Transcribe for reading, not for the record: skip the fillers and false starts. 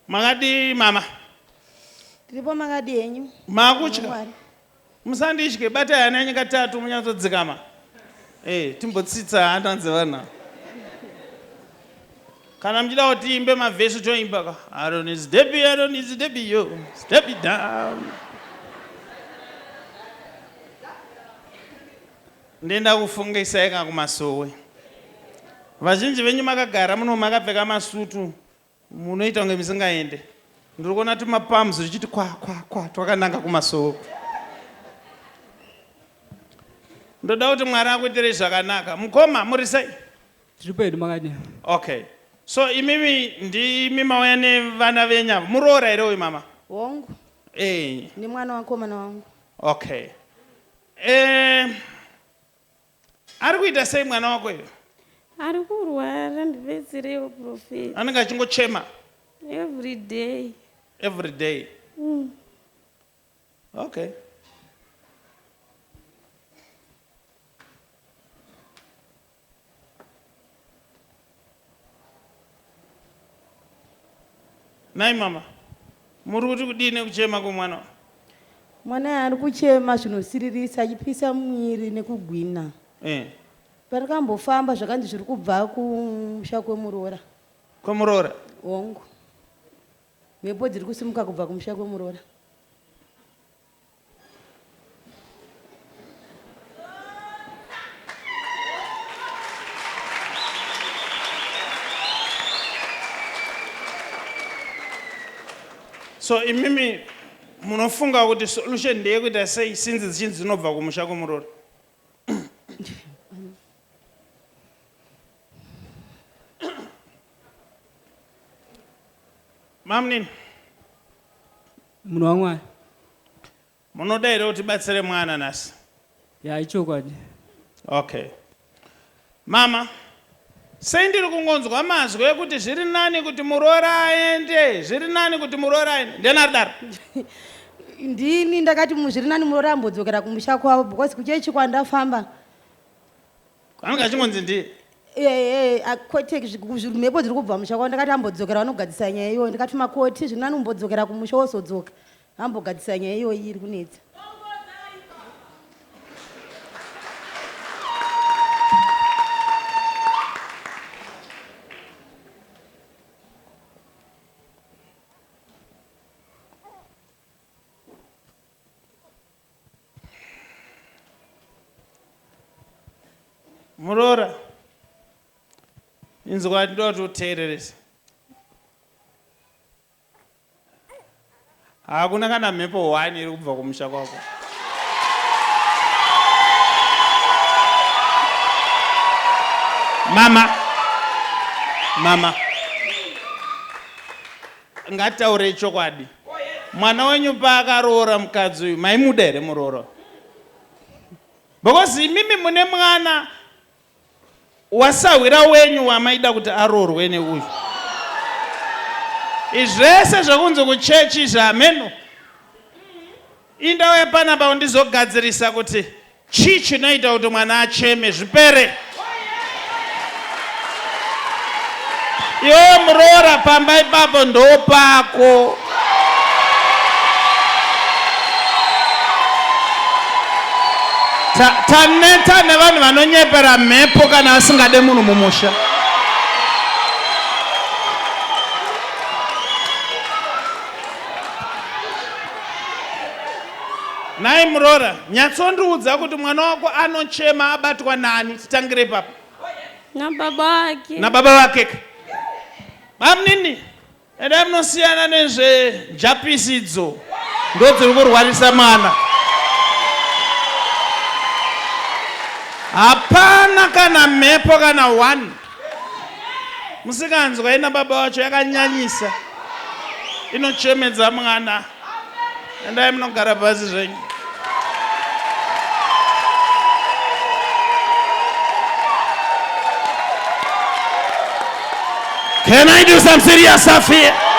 Makadii mama? Tiripo makadii henyu? Makutya? Musanditye, batai hana yenyu katatu munyatsodzikama. Eh, timbotsitsa hana dzevanhu. Kana muchida kuti tiimbe mavhesi toimba ka. Aaron is Debbie, Aaron is Debbie, yo. Step it down. Ndenda kufungisai ka kumasowe. Vazhinji venyu makagara muno makapfeka masutu Munoita kunge musingaende. Ndiri kuona tumapams tuchiti kwa kwa kwa twakananga kumasowe. Ndoda kuti Mwari akuitirei zvakanaka. Mukoma muri sei? Tiri pedu makadii? Okay. So imimi ndimi mauya nevana venyu ava. Muroora here uyu mama? Hongu. Eh. Nemwana wakomana wangu. Okay. Eh Ari kuita sei mwana wako iwe? Ari kurwara ndibetsereiwo prophet. Anenge achingochema. Every day. Every day. Okay. Nhai mama, muri kuti kudii nekuchema kwemwana? Mwana ari kuchema zvinosiririsa achipisa muviri nekugwina. Eh. Patakambofamba zvakanzi zviri kubva kumusha kwemuroora. Kwemuroora? Hongu. Mhepo dziri kusimuka kubva kumusha kwemuroora. So imimi munofunga kuti solution ndeyekuita sei since dzichinzi dzinobva kumusha kwemuroora? Mamnini. Munhu waMwari. Munoda here kuti batsire mwana nhasi? Ya ichokwadi. Okay. Mama, sei ndiri kungonzwa mazwi ekuti zviri nani kuti muroora aende, zviri nani kuti muroora aende. Ndiani ari daro? Ndini ndakati zviri nani muroora ambodzokera kumusha kwavo because kuchechi kwandafamba Anenge achingonzi ndiye. Eh, eh, kwete mhepo dziri kubva musha kwavo ndakati ambodzokera vanogadzisa nyaya iyoyo ndikati makoti zviri nani umbodzokera kumusha wozodzoka ambogadzisa nyaya iyoyi iri kunetsa. Muroora, inzwa ndinoda kuti uteererese. Hakuna kana mhepo one iri kubva kumusha kwako. Mama, mama, ngataurei chokwadi. Mwana wenyu paakaroora mukadzi uyu maimuda here muroora? Because imimi mune mwana wasahwira wenyu wamaida kuti aroorwe neuyu. Izvese zvekunzi kuchechi izvi hameno. Indauya panapa ndizogadzirisa kuti Chii chinoita kuti mwana acheme zvipere? Iwewe muroora pamba ipapo ndopako. Taneta nevanhu vanonyepera mhepo kana asingade munhu mumusha. Nhai muroora, nyatsondiudza kuti mwana wako anochema abatwa nani? Titangire ipapo. Nababa vake. Nababa vake. Bamnini, endai munosiyana nezvejapisi idzo. Ndodziri kurwarisa mwana. Hapana kana mhepo kana one. Musikanzwa ina baba wacho yakanyanyisa. Inochemedza mwana. Endai munogara pasi zvenyu. Can I do some serious stuff here?